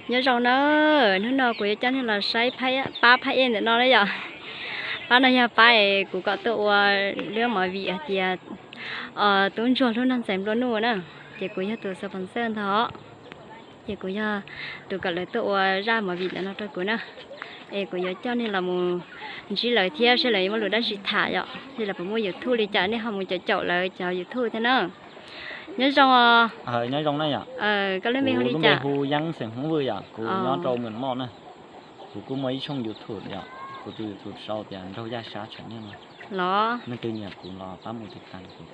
Nyob zoo na, hnub no kuv yuav coj nej los saib pab phab ej ntawm no na yom. Pab no yog pab es kuv kom tuaj ua lub movie hais tias Tub Ntsuag Hlub Nraug Ntxhais Nplua Nuj na, ces kuv yog tus sponsor ntag. Ces kuv yog tus kom lawv tuaj ua zaj movie ntawm no rau kuv na. Es kuv yuav coj nej los mus ntsib lawv thiab saib lawv yuav muaj lus dab tsi tham yom, thiab lawv puas muaj YouTube li cas, nej ho mus caum caum lawv cov YouTube thiab na. Nyob zoo os. Nyob zoo na yom. Koj lub npe hu li cas? Hu Yeeb xeem Hmoob Vwj yom, kuv nyob rau Mws Moj na. Kuv kuj muaj ib tshooj YouTube yom, kuv tus YouTube sau tias Nraug Yaj Sab Tshav Nyiaj no. Los? Leej twg nyiam kuv los pab mus tiv tas kuv.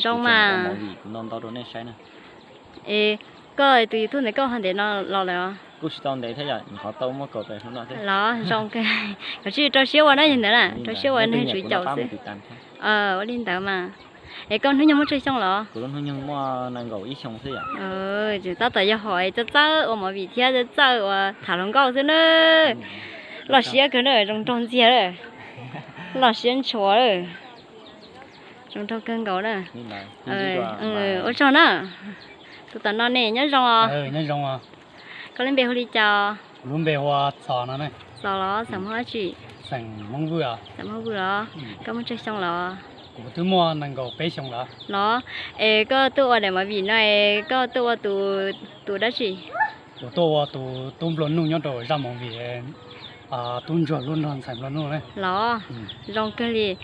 Zoo mas. Movie kuv ntau ntau rau nej saib na. Es koj tus YouTube ntawd koj ho ntev no los lawm os? Kuj tsis tau ntev thiab yom, nyuam qhuav tau muaj kaum peb hnub no thiab. Los zoo kawg. Koj tsij rau siab ua na, yog ntawd na, rau siab ua neeg tswv caum xwb. Ua li ntawd mas. Es koj hnub nyoog muaj tsawg xyoo los? Kuv lub hnub nyoog muaj nees nkaum ib xyoo xwb yom. Tab tom yog hom txawj txawj ua movie thiab txawj txawj ua tham hluas nkauj xwb na. Loj siab kawg na, zoo nraug ntxiag lawm. Loj siab ntshua lawm. Zoo nraug kawg nkaus na. Ua tsaug na. Tus tom no ne nyob zoo os. Koj lub npe hu li cas? Kuv lub npe hu ua Txos no ne. Txos los xeem Hmoob dab tsi? Xeem Hmoob Vwj os. Xeem Hmoob Vwj los? Koj muaj tsawg xyoo los? Kuv twb muaj nees nkaum peb xyoo lawm. Los, es koj tuaj ua daim movie no es koj tuaj ua tus dab tsi? Kuv tuaj ua tus tub nplua nuj nyob rau zaj movie Tub Ntsuag Hlub Nraug Ntxhais Nplua Nuj ne. Los, zoo kawg li.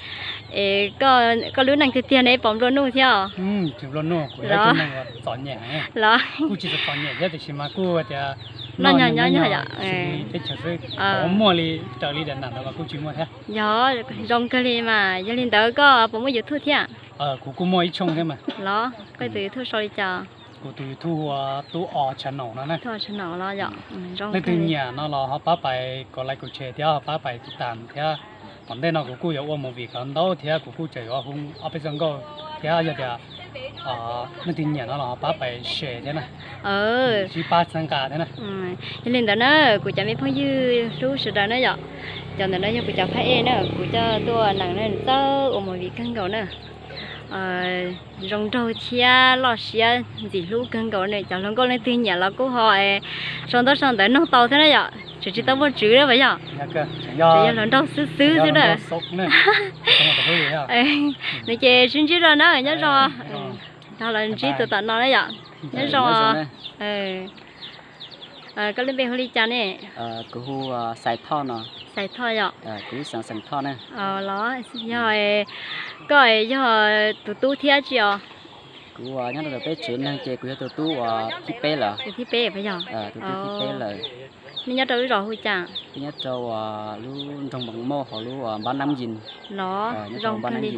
Es koj lub neej tiag tiag ne pom nplua nuj thiab os? Tsis nplua nuj, kuv yog ib tug neeg uas txom nyem heev. Los, kuj tsis txom nyem thiab tiam sis mas kuj tias noj nyob nyob teb chaws xwb, muaj li raws li daim nam ntawd los kuj tsis muaj thiab. Yog, zoo kawg li mas, yog li ntawd koj puas muaj YouTube thiab? Kuv kuj muaj ib tshooj thiab mas. Los, koj tus YouTube sau li cas? Kuv tus YouTube hu ua Tub Os Channel no na. Tub Os Channel los yom. Leej twg nyiam no los ho pab pais kom like kom share thiab ho pab pais tiv tas thiab. Tom ntej no kuv kuj yuav ua movie qhov ntau thiab kuv kuj tseem yuav hu ob peb txoj nkauj thiab yog tias leej twg nyiam no los ho pab pais share thiab na. Sib pab txhawb nqa thiab na. Yog li ntawd na, kuv cov me phooj ywg hlub sawv daws na yom, cov ntawm no yog kuv cov phab ej na, kuv coj tuaj nees na, txawj ua movie kawg nkaus na. Zoo nraug thiab loj siab ntxim hlub kawg nkaus na, cov hluas nkauj leej twg nyiam los kuj ho sau ntaub sau ntawv noog tau thiab na yom, tseem tsis tau muaj tswv na puas yog? Tseem yog hluas nraug xwb xwb xwb na. Nws ces sib ntsib rau na, nyob zoo. Los ntsib tus tom no na yom, nyob zoo. Koj lub npe hu li cas ne? Kuv hu Xais Thoj no. Xais Thoj yom. Kuv lub xeem Xeem Thoj na. Los, yog koj yog tus tub thiab tsi os? Kuv nyob rau peb tsev neeg ces kuv yog tus tub uas thib peb lawm. Tus thib peb puas yog? Tus tub thib peb lawm. Nej nyob rau lub zos hu cas? Nyob rau lub nroog Npoo Mauj hauv lub Npab Nab Yis. Los, zoo kawg li.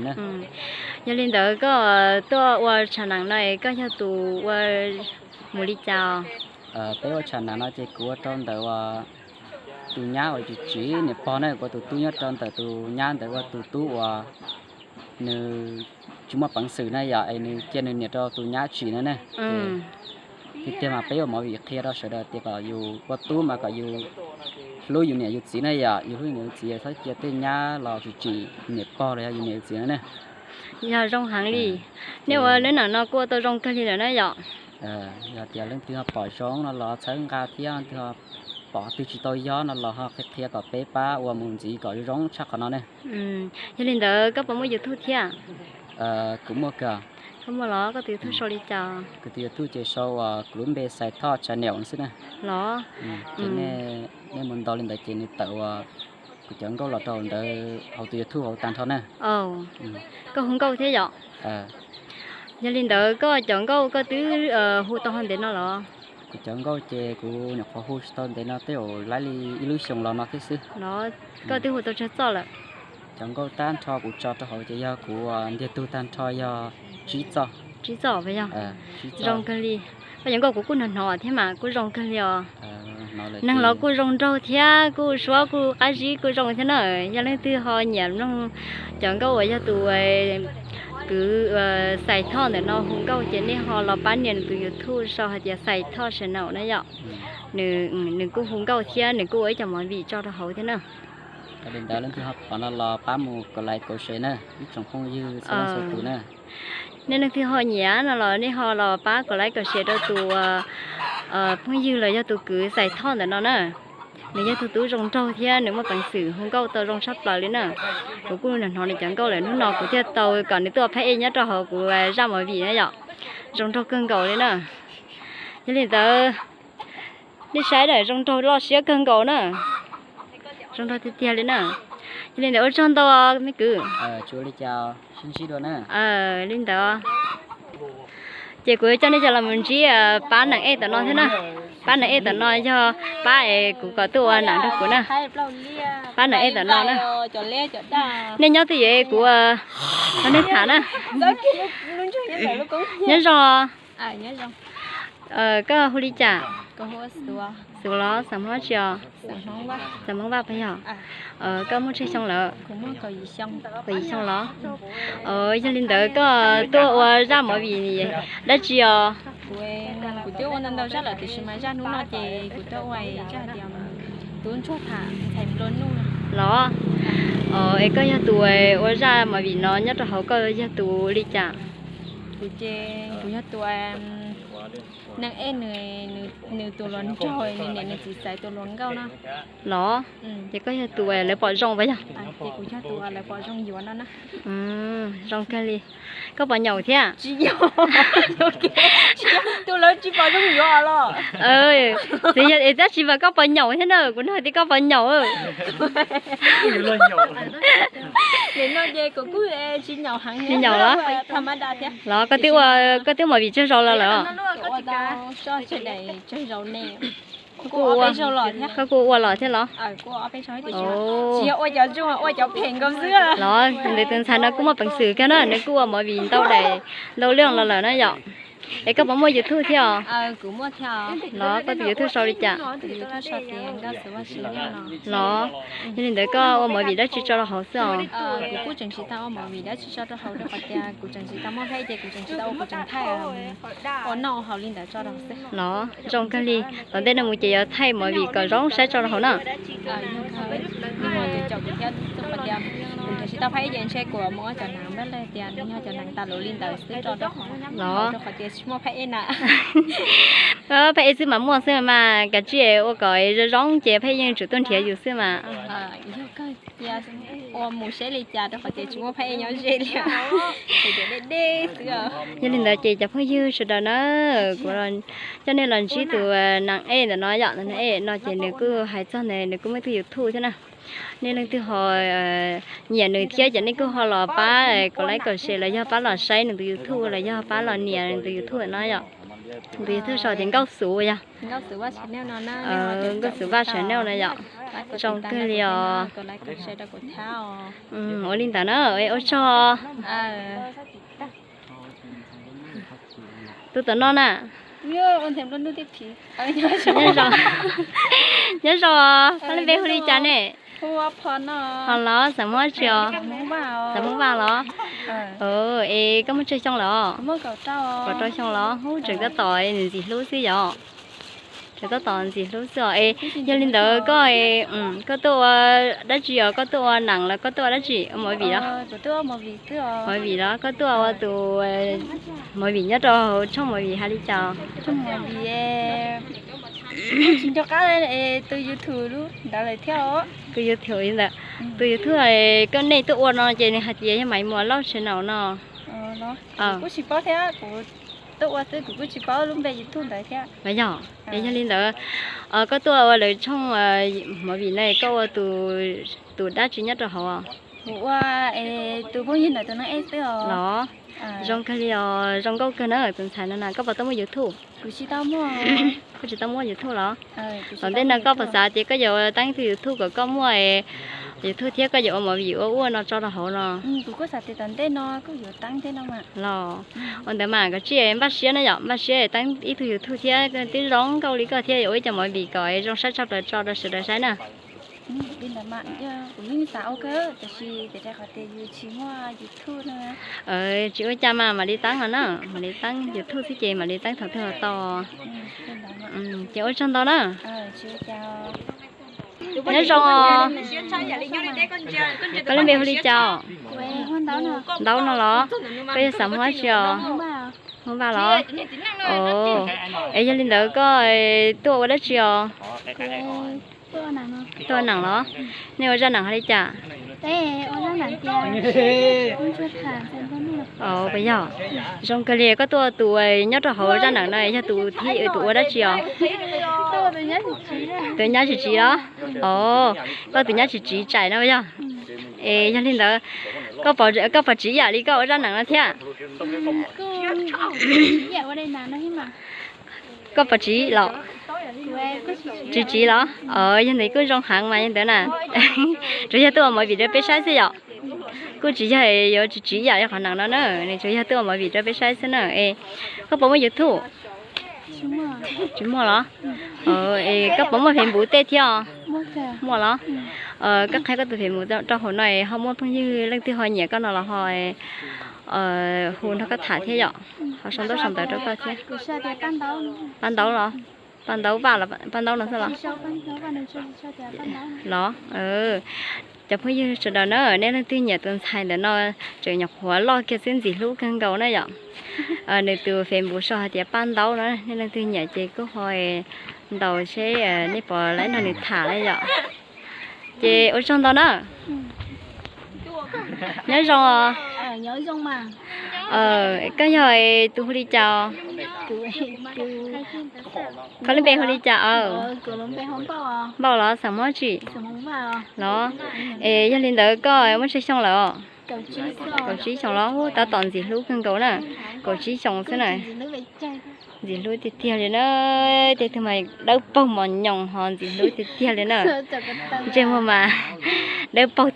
Yog li ntawd koj tuaj ua tsham nam no es koj yog tus ua mus li cas? Peb ua tsham nam no ces kuv ua rau ntawm tus nyab uas tsis tsiv niam pog na, kuv ua tus tub nyob rau ntawm tus nyab ntawd ua tus tub uas nws tsis muaj peev xwm na yom, es nws cia nws niam rau tus nyab tsim no na. Tiag tiag mas peb ua movie qhia rau sawv daws tias kom yus ua tub mas kom yus hlub yus niam yus txiv na yom, yus hlub yus niam yus txiv txhob cia tej nyab los tsis tsim niam pog los yog yus niam yus txiv no na. Yog zoo heev li. Nej ua lub nam no kuj ua tau zoo kawg li lawm na yom. Yog tias leej twg ho pom zoo no los txhawb nqa thiab, leej twg ho pom twg tsis tau yog no los ho qhia qhia kom peb pab ua mus ntxiv kom zoo tshaj qhov no ne. Yog li ntawd koj puas muaj YouTube thiab? Kuv muaj kawg. Koj muaj los koj tus YouTube sau li cas? Kuv tus YouTube ces sau kuv lub npe Xais Thoj Channel xwb na. Los? Ces nej mus ntaus li ntawd ces nws tawm ua kuv cov nkauj los rau ntawd hauv tus YouTube hauv tag nrho na. Koj hu nkauj thiab yom? Yog li ntawd koj cov nkauj koj twb hu tau ho ntev no los? Kuv cov nkauj ces kuv nyuam qhuav hu tsis tau ntev no, tej zaum laib li ib lub xyoos los no thiab xwb. Los, koj twb hu tau tsawg txoj lawm? Cov nkauj tag nrho kuv tso rau hauv ces yog kuv ntiag tug tag nrho yog tsib txoj. Tsib txoj puas yog? Zoo kawg li. Koj cov nkauj kuv kuj hnov hnov thiab mas kuj zoo kawg li os. Neeg los kuj zoo nraug thiab kuj suab kuj qab zib kuj zoo thiab na. Yog leej twg ho nyiam mloog cov nkauj uas yog tus kwv Xais Thoj ntawm no hu nkauj ces nej ho los pab nias nws tus YouTube sau hais tias Xais Thoj Channel na yom. Nws kuj hu nkauj thiab nws kuj ua ib co movie tso rau hauv thiab na. Li ntawd leej twg ho pom no los pab mus kom like kom share na ib tsoom phooj ywg txhua leej txhua tus na. Nej leej twg ho nyiam no los nej ho los pab kom like kom share rau tus Phooj ywg los yog tus kwv Xais Thoj ntawm no na, nws yog tus tub zoo nraug thiab nws muaj peev xwm hu nkauj tau zoo tshaj plaws li na. Kuv kuj hnov nws cov nkauj lawm, hnub no kuv thiaj tau kom nws tuaj phab ej nyob rau hauv kuv zaj movie na yom. Zoo nraug kawg nkaus li na. Yog li ntawd, nej saib na, zoo nraug loj siab kawg nkaus na. Zoo nraug tiag tiag li na. Yog li ntawd ua tsaug ntau me kwv. Li ntawd, ces kuv coj nej cov los mus ntsib pab neeg ej tom no thiab na. Pab neeg ej tom no yog pab es kuv kom tuaj ua neeg rau kuv na. Pab neeg ej tom no na. Nej nyob twj ywm es kuv ua nej tham na. Nyob zoo. Koj hu li cas? Xuv los xav Hmoob tsi os? Xav Hmoob Vaj puas yog? Koj muaj tsawg xyoo lawm? Kaum yim xyoo los? Yog li ntawd koj tuaj ua zaj movie dab tsi os? Kuv twb ua ntau ntau zaj lawm tiam sis mas zaj hnub no ces kuv tuaj ua zaj tias tus ntsuag tham ntxhais nplua nuj los. Es koj yog tus ua zaj movie no nyob rau hauv, koj yog tus li cas? Kuv ces kuv yog tus neeg ej, nws tus hluas nraug, nws niam nws txiv xaiv tus hluas nkauj no los. Ces koj yog tus lawv pom zoo puas yog? Ces kuv yog tus lawv pom zoo yuav no na. Zoo kawg li. Koj pom nyaum thiab? Tus lawv tsis pom zoo yuav los? Txiv yog es tab sis mas koj pom nyaum thiab na, kuv nug tias koj pom nyaum. Nim no ces kuv kuj tsis nyaum heev, tsis nyaum los? Tham ma da thiab. Los koj twb ua, koj twb ua movie tsawg zaus los lawm? Koj kuj ua los thiab los? Los ntawm tus ntxhais no kuj muaj peev xwm kawg na, nws kuj ua movie ntau daim ntau leej los lawm na yom. Es koj puas muaj YouTube thiab os? Los koj tus YouTube sau li cas? Los yog li ntawd koj ua movie dab tsi tso rau hauv xwb os? Los zoo kawg li, tom ntej no mus ces yuav thaij movie kom zoo saib tso rau hauv na. Los phaj ej xwb mas muaj xwb mas, kav tsij ua kom zoo zoo ces phaj ej yeej tsum tuaj nrhiav yus xwb mas. Yog li ntawd ces cov phooj ywg sawv daws na, kuv coj nej los ntsib tus neeg ej ntawm no yom, neeg ej no ces nws kuj hais txog ntawd nws kuj muaj ib tug YouTube thiab na. Nej leej twg ho nyiam nws thiab ces nej kuj ho los pab kom like kom share los yog pab los saib nws tus YouTube los yog pab los nias nws tus YouTube no yom. Nws tus YouTube sau tias Nkauj Xuv yog. Nkauj Xuv Vaj Channel no yom. Zoo kawg li os. Ua li ntawd na, ua tsaug. Tus tom no na. Nyob zoo, koj lub npe hu li cas ne? Ho los xeem Hmoob tsi os? Xeem Hmoob Vaj los? Es koj muaj tsawg xyoo lawm os? Kaum rau xyoo los? Ub, tseem tab tom ntxim hlub xwb yom. Tseem tab tom ntxim hlub xwb os. Es yog li ntawd koj, koj tuaj ua dab tsi os? Koj tuaj ua neeg los koj tuaj ua dab tsi? Ua movie los? Movie los? Koj tuaj ua tus movie nyob rau hauv tshooj movie hais li cas? Tsis nco qab, tus YouTube lub ntawd lawm thiab. Tus YouTube li ntawd. Tus YouTube koj nej tuaj ua no ces nws hais tias yog Maiv Muas Lauj channel no. Kuv kuj tsis paub thiab, kuv tuaj ua xwb kuv kuj tsis paub lub npe YouTube ntawd thiab. Los yog, es yog li ntawd koj tuaj ua lawv tshooj movie no koj ua tus dab tsi nyob rau hauv? Kuv ua tus phooj ywg ntawm tus neeg ej xwb os. Los? Zoo kawg li os, zoo nkauj kawg na tus ntxhais no na. Koj puas tau muaj YouTube? Kuv tsis tau muaj. Koj tsis tau muaj YouTube los? Tom ntej no koj puas xav tias koj yuav teeb ib tug YouTube kom koj muaj YouTube thiab koj yuav ua movie ua ua no tso rau hauv no? Kuv kuj xav tias tom ntej no kuj yuav teeb tej no mas. Los, ua ntawd mas koj cia npaj siab na yom, npaj siab teeb ib tug YouTube thiab twb zoo nkauj li koj thiab yuav ua ib co movie kom zoo saib tshaj plaws tso rau sawv daws saib na. Li ntawd mas kuv yeej xav ua kawg tab sis tias qhov tias yus tsis muaj YouTube no. Tsis ua cas mas mam li teeb no na, mam li teeb YouTube xwb ces mam li teeb thaum twg ho tau. Ces ua tsaug ntau na. Nyob zoo. Koj lub npe hu li cas? Ntaub no los? Koj yog xeem Hmoob dab tsi os? Hmoob Vaj los? Es yog li ntawd koj tuaj ua dab tsi os? Tuaj ua neem los? Nej ua zaj neem hais li cas? Puas yog? Zoo kawg li. Koj tuaj tus nyob rau hauv zaj neem no yog tus thib, tus ua dab tsi os? Tus nyab tsis tsiv los? Os, koj tus nyab tsis tsiv tsam no yog? Es yog li ntawd, koj puas tsiv ib yam li koj ua zaj neem no thiab? Koj puas tsiv los? Tsis tsiv los? Os, yog ntawd kuj zoo heev mas yog ntawd na. Tsuas yog tuaj ua movie rau peb saib xwb yom? Kuj tsis yog yuav tsis tsiv ib yam li qhov neem no na, nws tsuas yog tuaj ua movie rau peb saib xwb na. Es koj puas muaj YouTube? Tsis muaj los? Es koj puas muaj Facebook tej thiab os? Muaj los? Koj qhib koj tus Facebook rau hauv no es ho muaj phooj ywg leej twg ho nyiam koj no los ho hu nrog koj tham thiab yom? Ho sau ntaub sau ntawv rau koj thiab. Paj Ntaub los? Paj Ntaub Vaj los Paj Ntaub no xwb los? Los, cov phooj ywg sawv daws na, nej leej twg nyiam tus ntxhais ntawm no, tseem nyuam qhuav loj kiag xwb, ntxim hlub kawg nkaus na yom. Nws tus Facebook sau hais tias Paj Ntaub no, nej leej twg nyiam ces kuj ho ntaus seb nej puas laib nrog nws tham na yom. Ces ua tsaug ntau na. Nyob zoo os. Koj yog tus hu li cas? Koj lub npe hu li cas? Npauj los? Xeem Hmoob tsi? Los, es yog li ntawd koj muaj tsawg xyoo lawm os? Kaum tsib xyoo los? Tab tom ntxim hlub kawg nkaus na. Kaum tsib xyoo xwb na. Ntxim hlub tiag tiag li na. Tej tug mas dawb paug mos nyoos ho ntxim hlub tiag tiag li na. Ntsej muag mas dawb paug,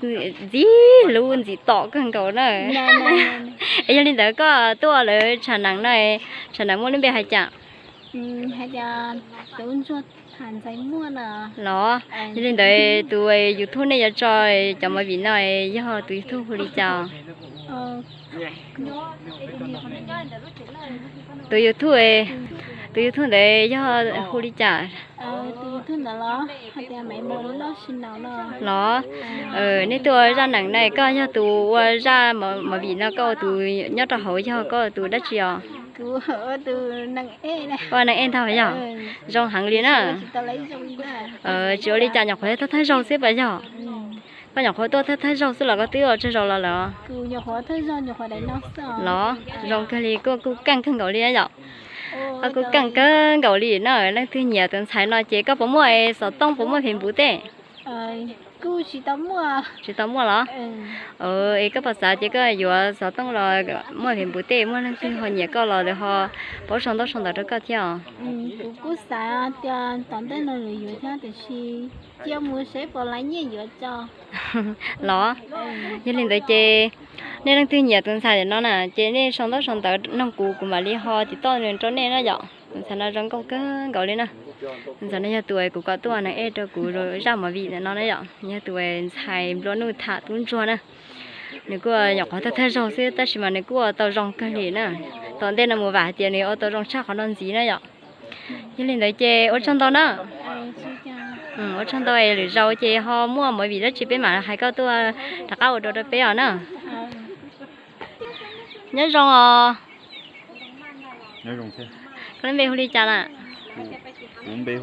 ntxim hlub ntxim tom kawg nkaus na. Es yog li ntawd koj tuaj lawv tshav neem no, tshav neem muaj lub npe hais cas? Los, yog li ntawd tus YouTube nej yuav tso cov movie no yog tus YouTube hu li cas? Tus YouTube, tus YouTube ntawd yog hu li cas? Los, nej tuaj ua zaj neem na, koj yog tus ua zaj movie no, koj ua tus nyob rau hauv, yog koj ua tus dab tsi os? Ua neeg ej ntag yog? Zoo heev li na. Tsis ua li cas, nyuam qhuav thawj thawj zaug xwb puas yog? Koj nyuam qhuav tuaj thawj thawj zaug xwb los koj twb ua tsawg zaus los lawm? Los, zoo kawg li, koj kuj keej kawg nkaus li na yom. Koj kuj keej kawg nkaus li na, leej twg nyiam tus ntxhais no ces koj puas muaj xov tooj, puas muaj Facebook tej? Tsis tau muaj los? Es koj puas xav tias koj yuav xov tooj los muaj Facebook tej, muaj leej twg ho nyiam koj los lawv ho paub sau ntaub sau ntawv rau koj thiab os? Los, yog li ntawd ces nej leej twg nyiam tus ntxhais no na ces nej sau ntaub sau ntawv noog kuv, kuv mam li ho tiv toj nws rau nej na yom. Tus ntxhais no zoo nkauj kawg nkaus li na. Tus ntxhais no yog tus kuv kom tuaj neeg ej rau kuv zaj movie no na yom, yog tus ntxhais nplua nuj tham tub ntsuag na. Nws kuj nyuam qhuav thawj thawj zaug xwb tab sis mas nws kuj ua tau zoo kawg li na. Tom ntej no mus vam hais tias nws ua tau zoo tshaj qhov no ntxiv na yom. Yog li ntawd ces ua tsaug ntau na. Ua tsaug ntau es lwm zaus ces ho muaj movie dab tsi peb mam hais koj tuaj rov qab ua dua rau peb os na. Nyob zoo os. Koj lub npe hu li cas na? Npis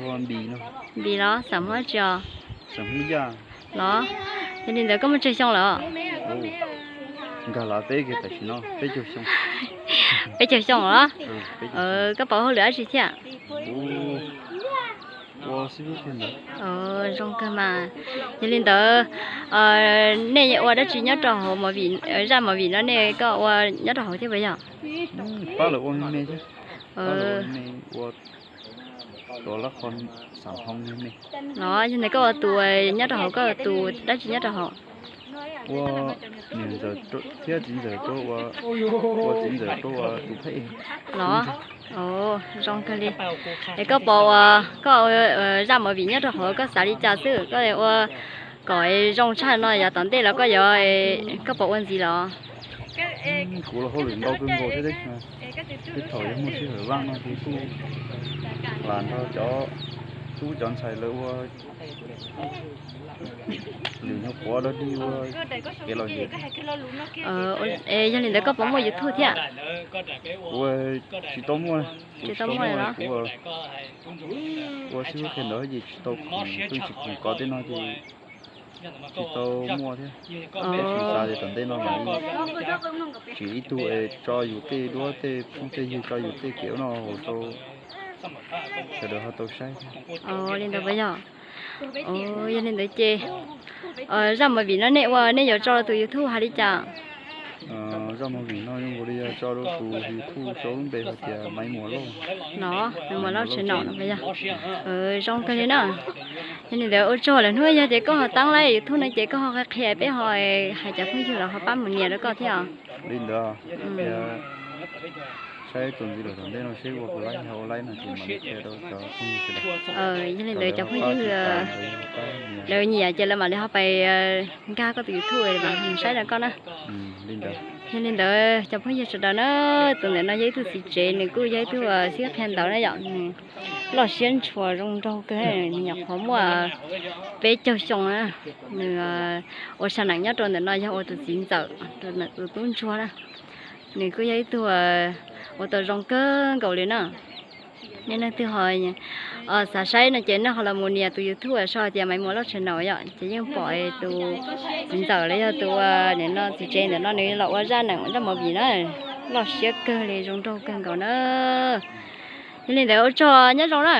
los? Xeem Hmoob tsi os? Los, yog li ntawd koj muaj tsawg xyoo lawm? Peb caug xyoo los? Koj pom hauj lwm dab tsi thiab? Zoo kawg mas. Yog li ntawd, nej ua dab tsi nyob rau hauv zaj movie no, nej koj ua nyob rau hauv thiab puas yog? Los, yog ntawd koj ua tus nyob rau hauv, koj ua tus dab tsi nyob rau hauv? Ua niam ntxawm thiab txiv ntxawm rau, ua txiv ntxawm rau ua tus phab ej. Los, zoo kawg li. Es koj pom ua, koj ua zaj movie nyob rau hauv koj xav li cas xwb, koj ua kom zoo tshaj no yog tom ntej los koj yuav, koj pom ua ntxiv los? Kuv los hauj lwm ntau kawg nkaus thiab, tej thaum yog muaj sij hawm vaj no ces kuj lam nrog cov Tub cov ntxhais lawv ua lwm nyuag qhuav dog dig ua kev lom zem. Yog li ntawd koj puas muaj YouTube thiab? Kuv tsis tau muaj, tsis tau muaj los kuv ua xib hwb qhia ntawv ces tsis tau, tsis khoom kov tej no ces tsis tau muaj thiab. Tab sis xav tias tom ntej no mam li tsim ib tug es tso yus tej duab tej phooj tej ywg, tso yus tej kev ua noj haus rau sawv daws ho tau saib. Li ntawd puas yog? Yog li ntawd ces zaj movie no nej ua nej yuav tso rau tus YouTube hais li cas? Zaj movie no zoo nkaus li yog tso rau tus YouTube sau lub npe hais tias Maiv Muas Lauj. No, Maiv Muas Lauj channel no puas yog? Zoo kawg li na. Yog li ntawd ua tsaug lawm hnub yog tias koj ho taab laib YouTube no ces koj ho qhia qhia peb ho hais cov phooj ywg los ho pab mus nias rau koj thiab os. Li ntawd, saib txuas ntxiv lawm tom ntej no seb ua puas laib, yog ua laib no ces mam li qhia rau cov phooj ywg sawv daws. Yog li ntawd cov phooj ywg lawv nyiam ces lawv mam li ho pais nkag koj tus YouTube mas mus saib rau koj na. Li ntawd, yog li ntawd cov phooj ywg sawv daws na, tus ntawm no yog ib tug txiv tsev, nws kuj yog ib tug xib hwb qhia ntawv na yom, nws loj siab ntshua zoo nraug kawg, nws nyuam qhuav muaj peb caug xyoo na, nws ua sa nam nyob rau ntawm no yog ua tus txiv ntxawm rau ntawm tus tub ntsuag na. Nws kuj yog ib tug ua tau zoo kawg nkaus li na. Nej leej twg ho xav saib no ces nej ho los mus nias tus YouTube so hais tias Maiv Muas Lauj channel yom, ces yeej pom tus txiv ntxawm los yog tus ua nim no txiv tsev ntawm no nws los ua zaj nam zaj movie na, loj siab kawg li zoo nraug kawg nkaus na. Yog li ntawd ua tsaug nyob zoo na.